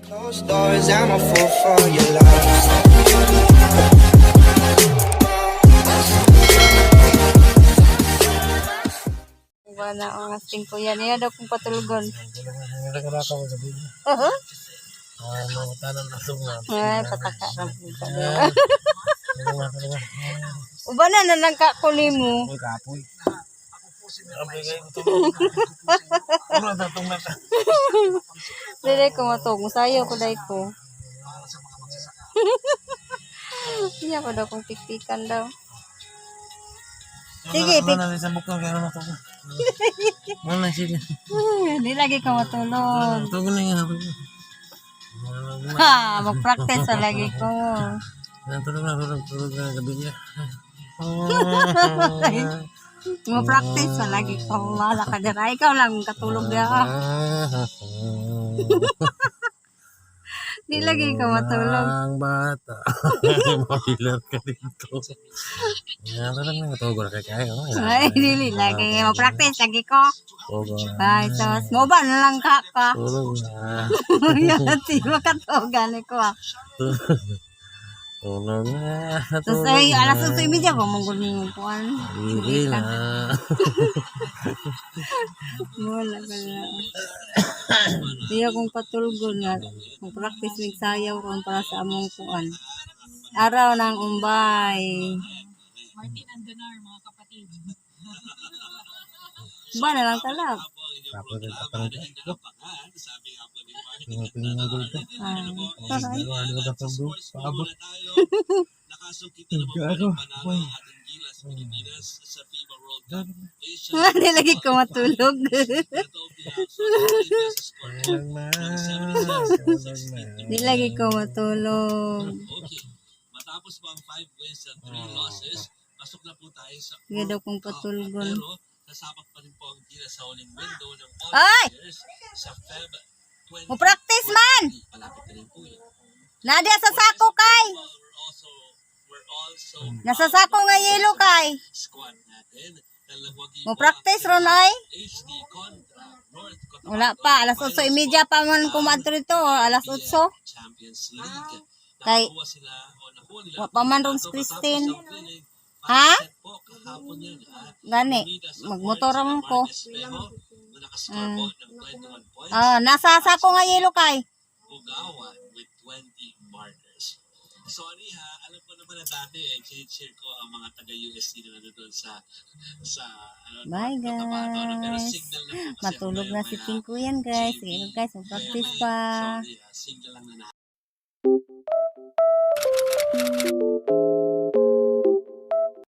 Closed doors, I'm a fool for your love. Wala ang asting ko yan. Iya daw kung patulgon. Ay, pataka na po ka. Uba na nalangka ko nimo. Kapoy. Dili ko matug. Musayo ko dai ko. Iya ko daw kung pikpikan daw. Sige, pik. Mana sa bukang kaya na to. Mana sige. Di lagi ka matulog. Tugon na nga. Ha, mag-practice sa lagi ko. Tulog na, tulog, tulog na gabi niya. Mag-practice sa lagi ko. Wala ka dira. Ikaw lang katulog dira. Di lagi ka matulog. Ang bata. Mapilar ka dito. Yan, tulog na, tulog na kayo. Ay, dili lagi. Mag-practice lagi ko. Tulog na. Bye, sos. Mo ba na lang ka ka? Tulog na. Yati, makatogan ko ah. Tulog na. Tapos ay, alas 8:30 ba mong gunin yung kuwan? Hindi na. Wala ka na. Di akong patulgon nga. Kung practice mig sayaw ron para sa among kuan. Araw ng umbay. Martin Andanar, mga kapatid. Ba na lang talab. Tapos ang tatanong ko. Pinagol ko. Ah, taray. Ano ka sa Paabot. Gago. Uy. Hindi lagi ko matulog. Tulog na. Tulog na. Di lagi ko matulog. Okay. Matapos po ang 5 wins and 3 losses, pasok na po tayo sa Hindi daw kong patulgon. Pero sasabak pa rin po ang Gilas sa huling window ng all Ay! players sa Feb 20. Mo practice man! Malapit na rin po yun. Nadia sa sako kay! We're also Nasa sako nga yelo kay. squad natin. Dalawagi Mo practice ron ay. HD kontra North Cotabato Wala pa, alas 8:30 pa man kumadto rito, alas 8. Champions League. Kay Nakuha sila o nakuha nila wa pa man ron si Christine. ang feeling. Ha? Set po kahapon yan ha. Gani, magmotor man ko. Espejo na nakascore po ng 21 points. Ah, nasa sako nga yelo kay. Bugawan with 20 markers. Sorry ha, alam ko naman na dati eh, cheer ko ang mga taga-UST na nandun sa sa ano, Bye Cotabato, ano, pero guys. signal na po kasi Matulog na si maya-maya. Tinku yan guys. Sige guys, mag-practice pa. Sorry ha, signal lang na